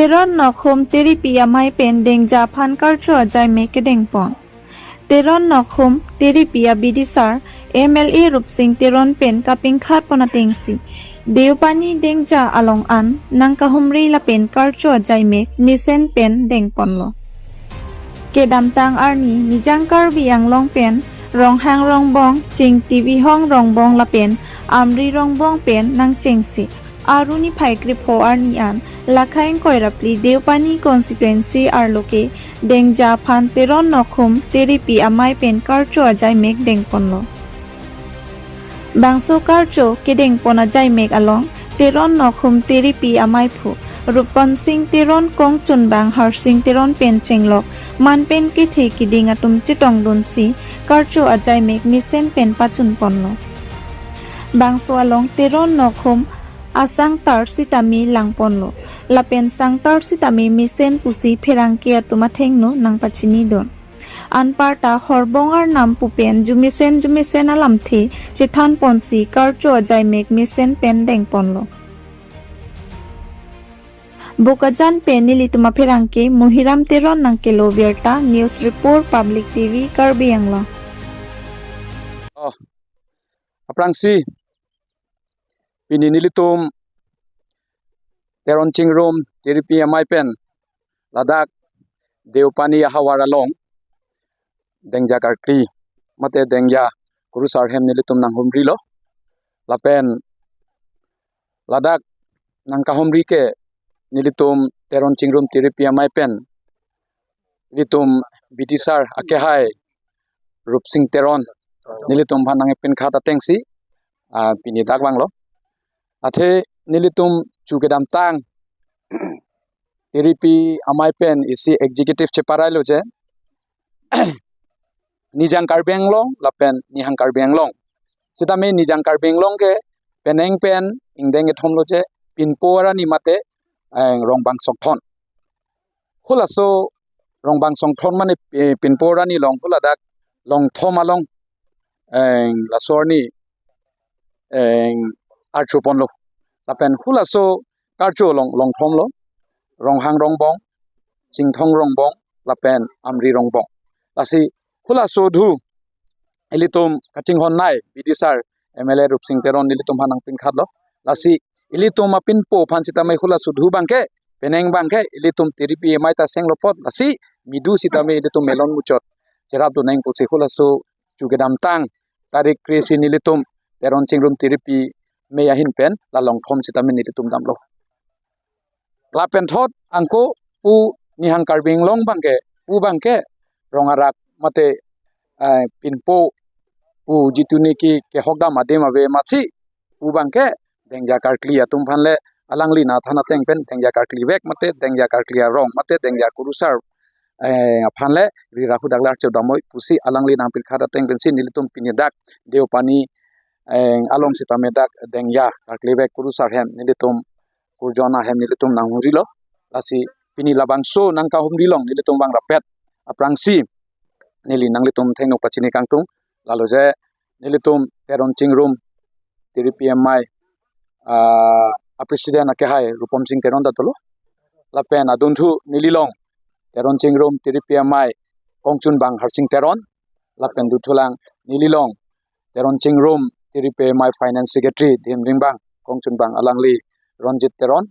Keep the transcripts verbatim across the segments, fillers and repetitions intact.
Teron Nokhum Teripi amei pen Dengja aphan karcho ajaimek kedengpon. Teron Nokhum Teripi abidisar M L A Rupsing Teron pen kapingkhat pon atengsi Deopani Dengja along an nangkahumri lapen karcho ajaimek mesen pen dengponlo. Kedamtang arni Nijang Karbi Anglong pen Ronghang Rongbong, Chingtibihong Rongbong lapen Amri Rongbong pen nangchengsi Aru niphai krepho arni an Lakhaing Koirapli Deopani constituency arlo ke Dengja aphan Teron Nokhum Teripi amei pen karcho ajaimek dengponlo. Bangso karcho kedengpon ajaimek along Teron Nokhum Teripi ameiphu Rupon Sing Teron, kongchunbang Harsing Teron pen chenglok man pen kethe kiding atum chetongdunsi karcho ajaimek mesen pen pachunponlo. Bangso along Teron Nokhum asangtar sitame langponlo. Lapen sangtar sitame mesen pusi pherangke atum athengno nangpachinidun. Anparta Horbong Arnam pu pen jumesen jumesen alamthe chethanponsi karcho ajaimek mesen pen dengponlo. Bokajan pen nelitum apherangke Muhiram Teron nangkelo birta, News Report, Public T V, Karbi Anglong. Oh, aphrangsi pini nelitum Teron Chingrum Teripi amei pen ladak Deopani ahavar along Dengja karkli mate Dengja kurusar ahem nelitum nanghumrilo. Lapen ladak nangkahumri ke nelitum Teron Chingrum Teripi amei pen nelitum bidisar akehai Rupsing Teron nelitum aphan nangpingkhat atengsi, ah, pini dak vanglo. Athe nelitum chu kedamtang Teripi amei pen isi executive cheparailo je Nijang Karbi Anglong lapen Nihang Karbi Anglong. Sitame Nijang Karbi Anglong ke penang pen ingdeng kethomlo je Pinpo arni mate, eh, Rongbang Songthon. Hulaso Rongbang Songthon mane, eh, Pinpo arni along huladak Longthom along, eh, laso arni, eh, archoponlo. Lapen hulaso karcho along Longthomlo, Ronghang Rongbong, Chingthong Rongbong, lapen Amri Rongbong. Lasi hulaso adhu ilitum kachinghonnei bidisar M L A Rupsing Teron nelitum aphan nangpingkhatlo. Lasi ilitum apinpo aphan sitame hulaso adhu abangke, penang abangke ilitum Teripi amei ta senglo apot, lasi midu sitame ilitum melon muchot cherapdunnang pusi hulaso chu kedamtang tarik kre-isi nelitum Teron Chingrum Teripi amei ahin pen la Longthom sitame nelitum damlo. Lapen thot angko pu Nihang Karbi Anglong abangke, pu abangke Rong Arak mate, eh, Pinpo pu jitu niki kehokdam adim ave amatsi pu abangke Dengja karkli atum aphan le alangli nangthan ateng pen Dengja karkli vek mate Dengja karkli arong mate Dengja kurusar, eh, aphan le ri ra hu dak le archo damnoi pusi alangli nangpingkhat ateng pensi nelitum pini dak Deopani, eh, along sitame dak Dengja karkli vek kurusar ahem nelitum kurjon ahem nelitum nanghumrilo. Lasi pini labangso nangkahumri along nelitum vang rapet aphrangsi neli nanglitum athengno pachini kangtung. Lalo je nelitum Teron Chingrum Teripi amei, ah, a-president akehai Rupon Sing Teron ta dolo. Lapen adunthu neli along Teron Chingrum Teripi amei kongchunbang Harsing Teron. Lapen duthulang neli along Teron Chingrum Teripi amei finance secretary Dimring abang kongchunbang alangli Ronjit Teron.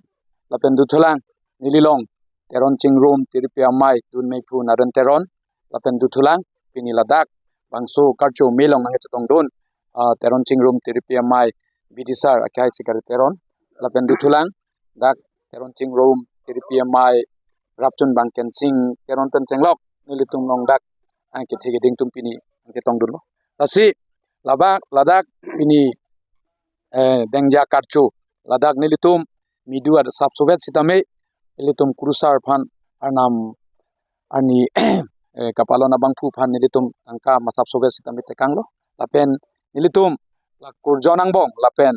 Lapen duthulang neli along Teron Chingrum Teripi amei dunmeiphu Naren Teron. Lapen duthulang pini ladak bangso karcho amei along nangchetongdun, ah, Teron Chingrum Teripi amei bidisar akehai Sikari Teron. Lapen duthulang dak Teron Chingrum Teripi amei rapchunbang Kensing Teron pen chenglok nelitum along dak angkethe keding atum pini nangchetongdunlo. Lasi labak ladak pini, eh, Dengja karcho ladak nelitum midu asapsovet sitame ilitum kurusar aphan Arnam arni, eh, kapalon abangphu aphan nelitum tangka masapsovet sitame tekanglo. Lapen nelitum la kurjon angbong lapen,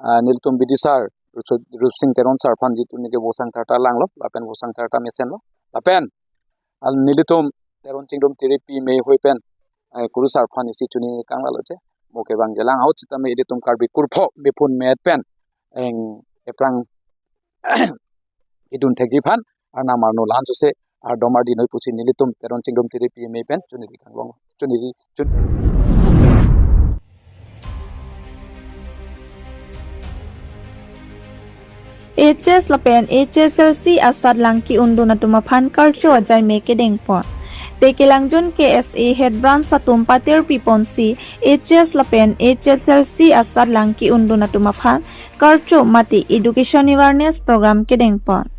ah, nelitum bidisar Rusu-, Rupsing Teron sir aphan jitu niki vosang tharta langlo lapen vosang tharta mesenlo. Lapen al nelitum Teron Chingrum Teripi amei ahoi pen, eh, kurusar aphan isi chini kanglo je. Mo kevang jelang ahut sitame ilitum Karbi kurpho mepun me-et pen eng ephrang idun thekji aphan arnam arno la-an sose ardom ardi noi pusi nelitum Teron Chingrum Tiri P M A pen choniri kanglong, choniri chun. H S lapen H S L C asatlang ki-undun atum aphan karcho ajai me kedengpon. Tekelangjun K S A Head Branch atum patir piponsi H S lapen H S L C asatlang ki-undun atum aphan karcho mate education awareness program kedengpon.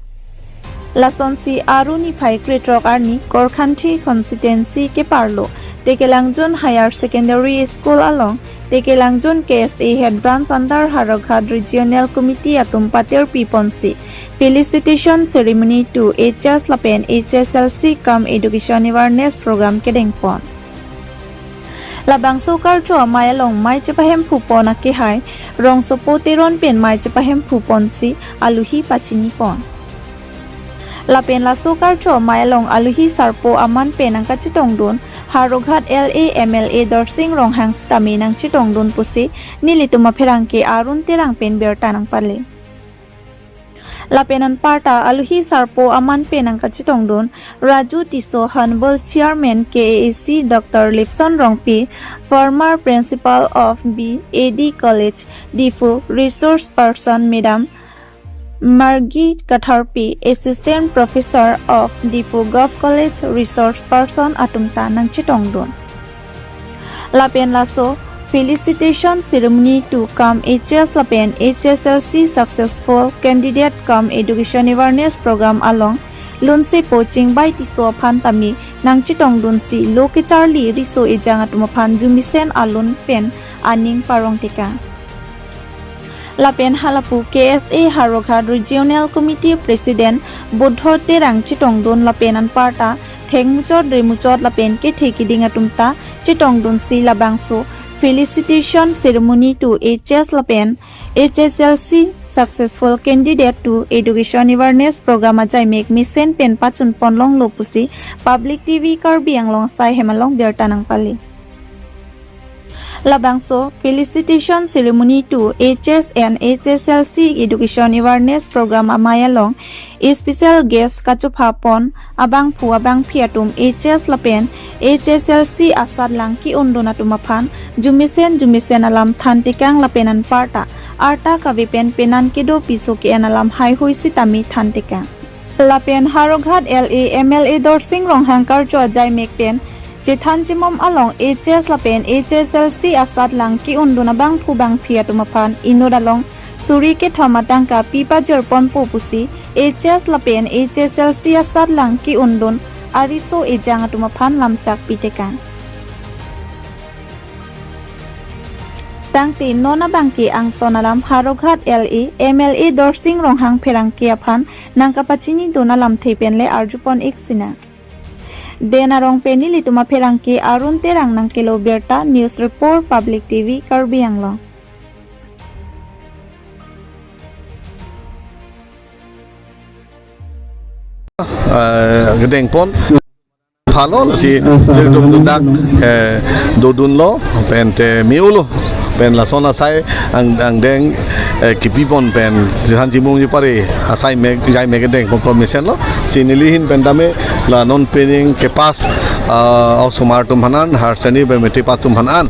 Lasonsi Aru niphai krethrok arni Korkanthi constituency keparlo Tekelangjun Higher Secondary School along Tekelangjun K S A Head Branch under Howraghat Regional Committee atum patir piponsi felicitation ceremony to H S lapen H S L C cum education awareness program kedengpon. Labangso karcho amei along mei chepahemphupon akehai Rongsopo Teron pen mei chepahemphuponsi aluhi pachinipon. Lapen laso karcho amei along aluhi sarpo aman pen nangkachetongdun Howraghat L A M L A Dorsing Ronghang sitame nangchetongdun pusi nelitum apherangke Arun Terang pen birta nangpale. Lapen anparta aluhi sarpo aman pen nangkachetongdun Raju Tisso Honorable Chairman K A A C, Doctor Lipson Rongpi, former Principal of B A D College, Diphu, Resource Person Madam Margie Katharpi, Assistant Professor of Diphu Govt College, Resource Person atum ta nangchetongdun. Lapen laso felicitation ceremony to cum H S lapen H S L C successful candidate cum education awareness program along lunsepo Chingbai Tisso aphan tame nangchetongdunsi lo kecharli riso ejang atum aphan jumisen alun pen aning parong tekang. Lapen halapu K S A Howraghat Regional Committee President Buddho Terang chetongdun lapen anparta thengmuchot remuchot lapen kethe kiding atum ta chetongdunsi labangso felicitation ceremony to H S lapen H S L C successful candidate to education awareness program ajai mek mesen pen pachunpon longlo pusi Public T V Karbi Anglong asai hem along birta nangpale. Labangso felicitation ceremony to H S and H S L C education awareness program amei along special guest kachophapon abangphu abangphi atum H S lapen H S L C asatlang ki-undun atum aphan jumisen jumisen alam than tekang lapen anparta arta kave pen penan kedo piso ke-en alam haihui sitame than tekang. Lapen Howraghat L A M L A Dorsing Ronghang karcho ajai mek pen chethan chimum along H S lapen H S L C asatlang ki-undun abangphu bangphi atum aphan inut along suri kethom atangka pi pajirponpo pusi H S lapen H S L C asatlang ki-undun ariso ejang atum aphan lamchak pitekang. Tangte non abangke angton alam Howraghat L A M L A Dorsing Ronghang pherangke aphan nangkapachinidun alamthe penle arjupon ik sinang. Den arong pen nelitum apherangke Arun Terang nangkelo birta, News Report, Public T V Karbi Anglong. Eh, kedengpon phalo si dum dudak, eh, dodunlo pen te miulo pen lason asai ang angdeng, eh, kipipon pen jihan jimung jipari asai mek jai mek kedengpon promisenlo si nelihin pen tame la non pening kepas, ah, osomar atum aphan, higher secondary pen matric pass atum aphan.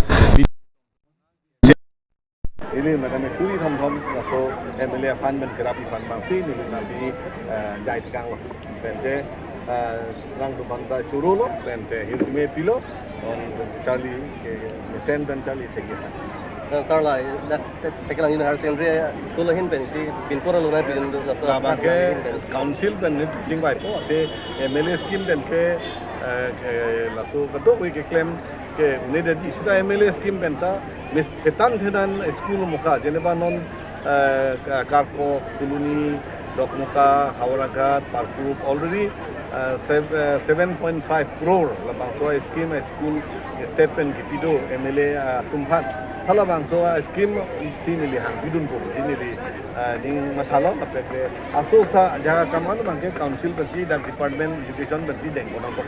Ili madam suri thom thom laso M L A aphan pen kerap aphan bangsi neli nabi, eh, jai tekanglo. Pen te, eh, lang duman ta churolo, pen te hirjume pilo, on charli, eh, mesen pen charli thekji. Dan sar la, dak te, Tekelangjun Higher Secondary School ahin pensi pinpur alunai pin do laso. Labangke council pen ni chingvaipo, te M L A scheme pen ke, eh, eh, laso kadokave keklem ke un'edetji seta M L A scheme pen ta mis thetan thetan school muka, jeneba non, eh, Ka-, Karkok, Phuloni, Dokmoka, Howraghat, Parkup, already, eh, sev-, eh, seven point five crore labangso scheme school state pen kipi do M L A, eh, atum aphan. Halabangso scheme si neli hangpidunpo si neli, eh, ning mathalo, lapen ke aso sa jaga kaman abangke council pensi dan department education pensi dengpon nangkok.